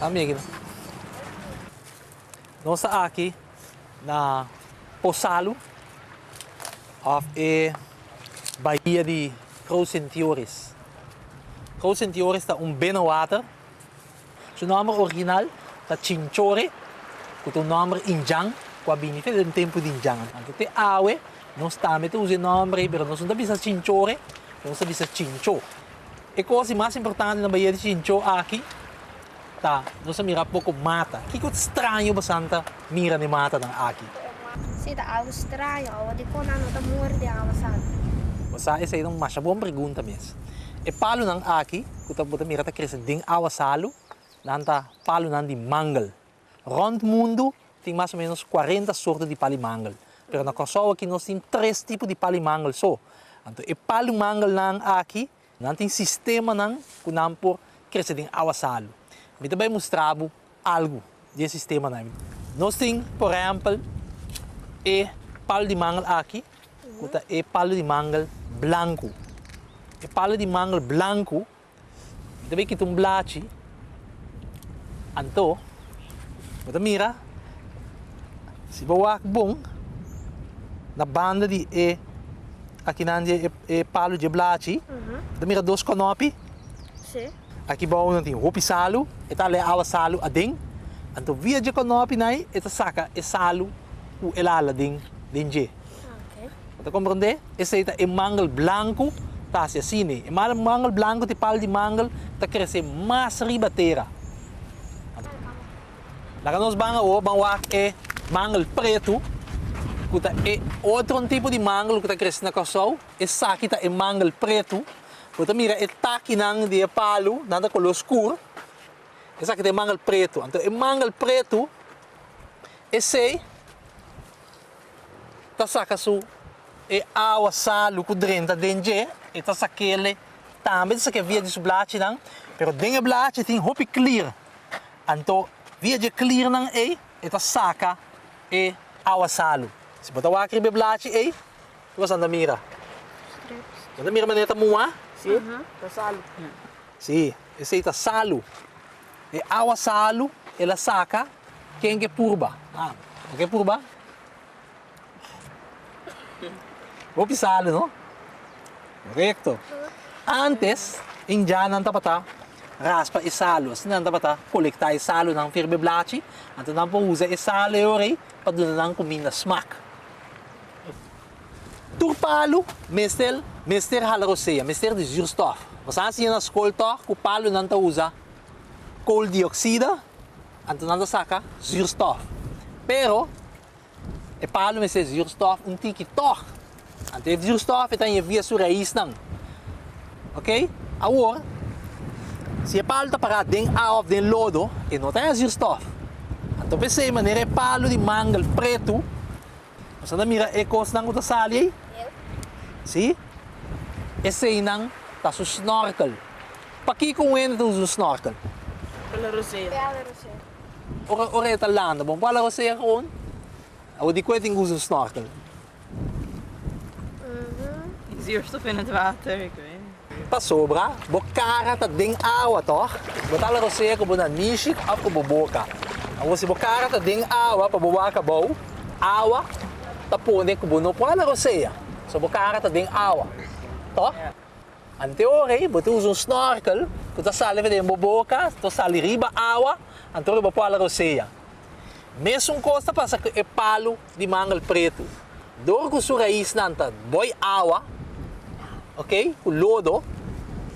Amigo, nos ta aki na Posalu of e bahia di Groot Sint Joris. Groot Sint Joris ta un binnenwater. Su nòmber original ta Chinchore, ku ta un nòmber indjan ku a bini te den tempu di indjan. Anto te awe nos tambe ta usa e nòmber ei, pero nos no ta bisa Chinchore, nos ta bisa Chinchó. E kos di mas importante na bahia di Chinchó aki ta nos a mira poko mata. Kiko straño bosan ta mira na e matanan aki? Si ta algu straño, awa dikon nan no ta muri den awa santu? Bo sa esei ta un masha bon pregunta mes. E palunan aki ku ta bo ta mira ta krese den awa salu, nan ta palunan di mangel. Rònt mundu tin mas o ménos kuarenta sorto di palu mangel, pero na Kòrsou aki nos tin tres tipo di palu mangel so. Anto e palu mangelnan aki nan tin sistemanan ku nan por krese den awa salu. Mi ta bai mustra bo algu di e sistemanan. Nos tin por ehèmpel e palu di mangel aki ku ta e palu di mangel blanku. E palu di mangel blanku Mi ta bay kita un blachi, anto bo ta mira si bo wak bon na banda di e akinan di e palu dje blachi, bo ta mira dos konopi. Aki bou nan tin hopi salu, e ta hala e awa salu aden, anto via dje konopi nan e ta saka e salu ku el a hala den den dje. Bo ta komprondé? Esei ta e mangel blanku ta hasi asina. E mangel blanku ta e pal di mangel ta krese mas riba tera. Laga nos ban awor ban wak e mangel pretu ku ta e otro tipo di mangel ku ta krese na Kòrsou. Esaki ta e mangel pretu. Bo ta mira e takinan di e palu, nan ta koló skur. Esaki ta e mangel pretu. Anto e mangel pretu esei. ta saka su e awa salu ku drenta den dje, e ta sak'el tambe ta sak'é via di su blachinan, pero den e blachi tin hopi klir, anto via dje klirnan ei e ta saka e awa salu. Si bo ta wak riba e blachi ei, ki bo ta mira? Bo ta mira manera ta muhá? Si, ta salu. Si, esei ta salu. E awa salu el a saka ken ke purba. Ah, bo ke purba? Hopi salu, no? Korekto. Antes, indjannan tabata raspa e salu, asina nan tabata kolektá e salunan firbe blachi, anto nan por usa e salu e ora ei pa duna nan kuminda smak. Tur palu mester mester hala rosea, mester di zuurstof. Nos a siña na skol tòg ku palunan ta usa kooldioksida, anto nan ta saka zuurstof. Pero e palu mester zuurstof un tiki tòg. Anto e zuurstof e ta haña via su raisnan. Oké? Awor, si e palu ta pará den awa òf den lodo, e no ta haña zuurstof. Anto p'esei manera e palu di mangel pretu Nos a ta mira e kosnan ku ta sali ei? Sí, eseinan ta su snorkel. Pakiko un hende ta usa un snorkel? Pa la rosea. Ora ora e ta landa, bon pa la rosea gewoon? Awor dikon e tin ku usa un snorkel? Zuurstof in het water, ik weet niet. Pasobra bo kara ta den awa, tòg? Bo ta la rosea ku bo nanishi òf ku bo boka. Awor si bo kara ta den awa pa bo wak abou, awa ta pone ku bo no por hala rosea. So bo kara ta den awa, tòg? Ante ora ei bo ta usa un snorkel ku ta sali for den bo boka, ta sali riba awa, anto ora bo por hala rosea. Mesun kos ta pasa ku e palu di mangel pretu. Dor ku su raisnan ta boi awa, ok, ku lodo,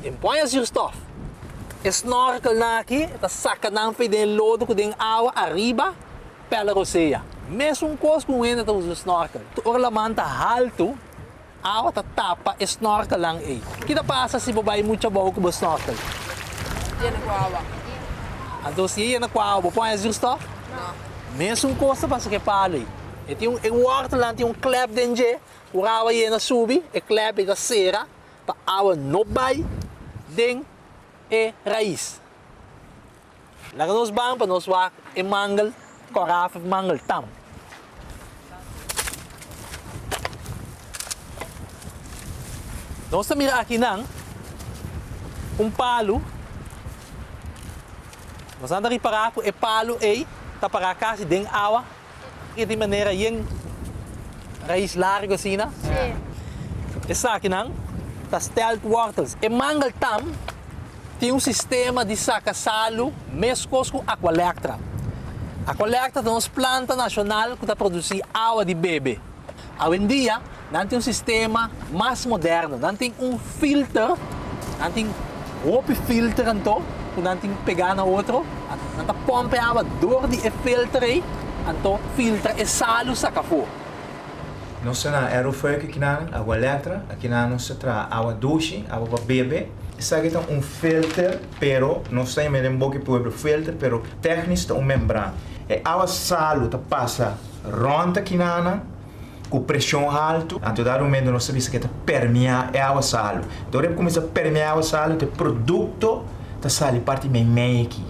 den pon e zuurstof. E snorkelnan aki ta saka nan for den e lodo ku den awa ariba pèla rosea. Mesun kos ku un hende ta usa un snorkel. Ora laman ta haltu, awa ta tapa e snorkelnan ei. Ki ta pasa si bo bai mucha abou ku bo snorkel? Yena ku awa. Anto si e yena ku awa, bo pon e zuurstof? No. Mesun kos ta pasa ku e palu ei. E tin un e wortelnan tin un klep den dje, ora awa yena subi, e klep ei ta sera pa awa no bai den e rais. Laga nos ban pa nos wak e mangel kòrá of e mangel tam. Nos ta mira akinan un palu. Nos nan ta ripará ku e palu ei ta pará kasi den awa i di manera yen rais largu asina. Esakinan ta steltwortels. E mangel tam tin un sistema di saka salu meskos ku Aqualectra. Aqualectra ta nos planta nashonal ku ta produsí awa di bebe. Awendia nan tin un sistema mas moderno, nan tin un filter, nan tin hopi filter anto ku nan tin pegá na otro, nan ta pòmp e awa dor di e filter ei, anto filtra e salu saka afó. Nos ta na Aerofuik akinan, Agua Electra, akinan nos ta traha awa dushi, awa pa bebe. Esaki ta un filter, pero nos ta yama den boki pueblo filter, pero technisch ta un membran. E awa salu ta pasa rònt akinanan ku preshon haltu, anto dado momento nos ta bisa ku e ta permeá e awa salu. Anto ora e kuminsá permeá e awa salu, e produkto ta sali parti meimei aki.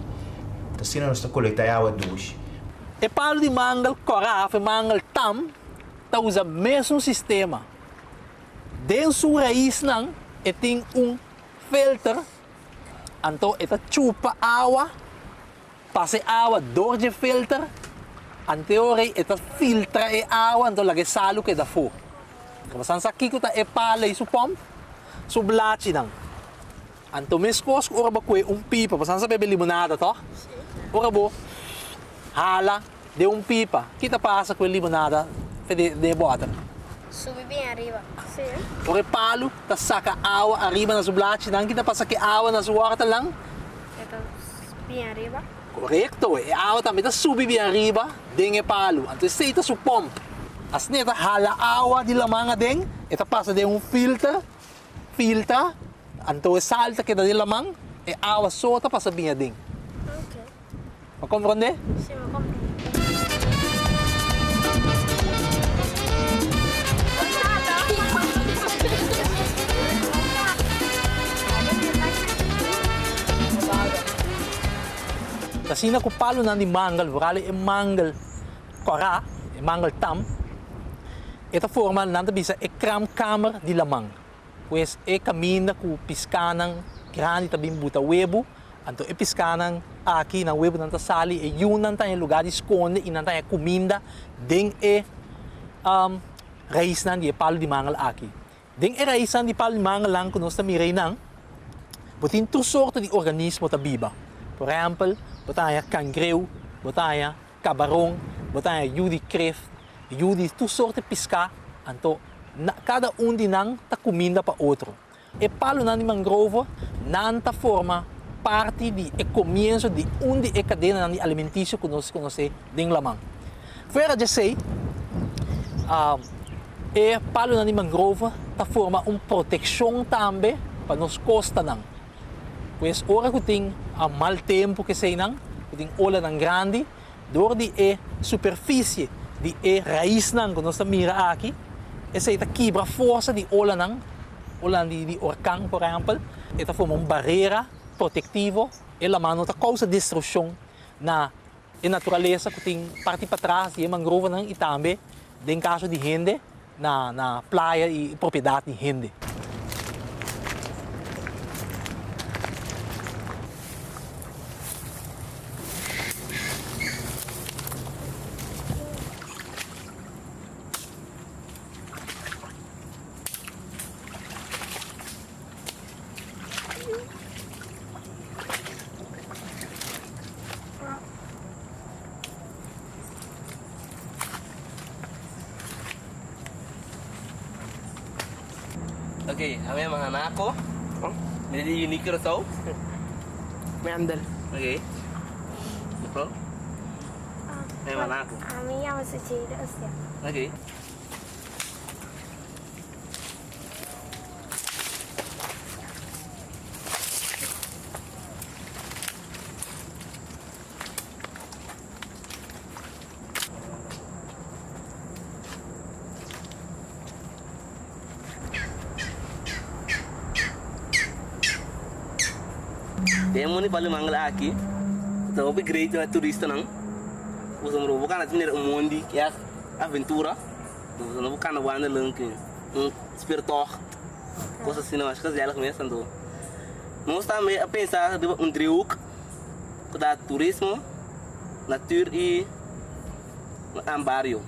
Ta asina nos ta kolektá e awa dushi. E palu di mangel kòrá òf e mangel tam ta usa mesun sistema. Den su raisnan e tin un filter, anto e ta chupa awa, pasa e awa dor dje filter, ante ora ei e ta filtra e awa anto laga e salu keda afó. Bo sa kiko ta e pala ei su pòmp? Su blachinan. Anto meskos ku ora bo kue un pipa, bo sa bebe limonada tòg? Ora bo hala den un pipa, ki ta pasa ku e limonada den e bòter? Subi bien ariba. Ora e palu ta saka awa ariba na su blachinan, ki ta pasa ku e awa na su wòrtelnan? E ta bien ariba. Korekto, e awa tambe ta subi bien ariba den e palu. Anto esei ta su pòmp. Asina e ta hala awa di laman aden, e ta pasa den un filter, filtra. Anto e sal ta keda den laman, e awa so ta pasa bin aden. Bo a komprondé? Sí, mi a komprondé. Ta asina ku palunan di mangel, vooral e mangel kòrá, e mangel tam, e ta forma, nan ta bisa e kramkamer di laman. Pues e kaminda ku piskanan grandi ta bin buta webu, anto e piskanan aki nan webunan ta sali, e yunan ta haña lugar di skonde i nan ta haña kuminda den e raisnan di e palu di mangel aki. Den e raisnan di palu di mangelnan ku nos ta mira einan, bo tin tur sorto di organismo ta biba. Por ehèmpel, bo ta haña kangreu, bo ta haña kabaron, bo ta haña yu di kreft, yu di tur sorto piská, anto na kada un di nan ta kuminda pa otro. E palunan di mangrove nan ta forma parti di e komienso di un di e kadenanan di alimentisio ku nos konosé den laman. Fuera di esei, e palunan di mangrove ta forma un protekshon tambe pa nos kostanan. Pues ora ku tin mal tempu keseinan, ku tin olanan grandi, dor di e superfisie di e raisnan ku nos ta mira aki, esei ta kibra forsa di olanan, olanan di orkan por ehèmpel, e ta forma un barera protektivo, e laman no ta kousa destrukshon na e naturalesa ku tin parti patras di e mangrovenan i tambe den kaso di hende na na playa i propiedat di hende. Ok, ami yama Hanako. Mi ta di Unique Curaçao. Wendel. Ok. Mevrouw? Mi yama Hanako. Ami yama Sucheida Ostia. Ok. Den mondi palu mangel aki ta hopi great pa turistanan. Pasobra bo kana tin manera un mondi ku ègt aventura. Bo kana wandeling ku un speurtocht, kos asina masha gezellig mes. Anto nos tambe a pensa riba un driehoek ku ta turismo, natuur i bario.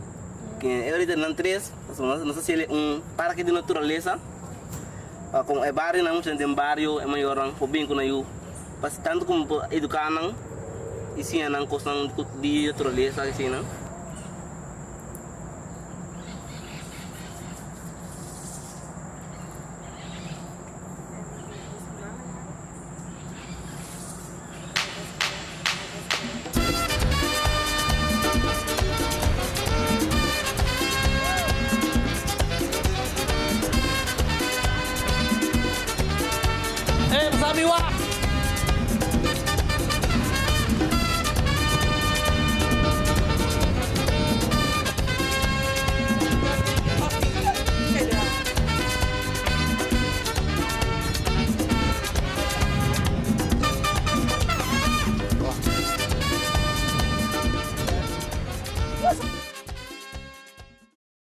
E orita nan tres pasobra nos a hasiel un parke di naturalesa. Pa kon e barionan muchanan den bario e mayornan por bin ku nan yu pa tantu komo por eduká nan i siña nan kosnan di naturalesa asina. Hey, sabi wa!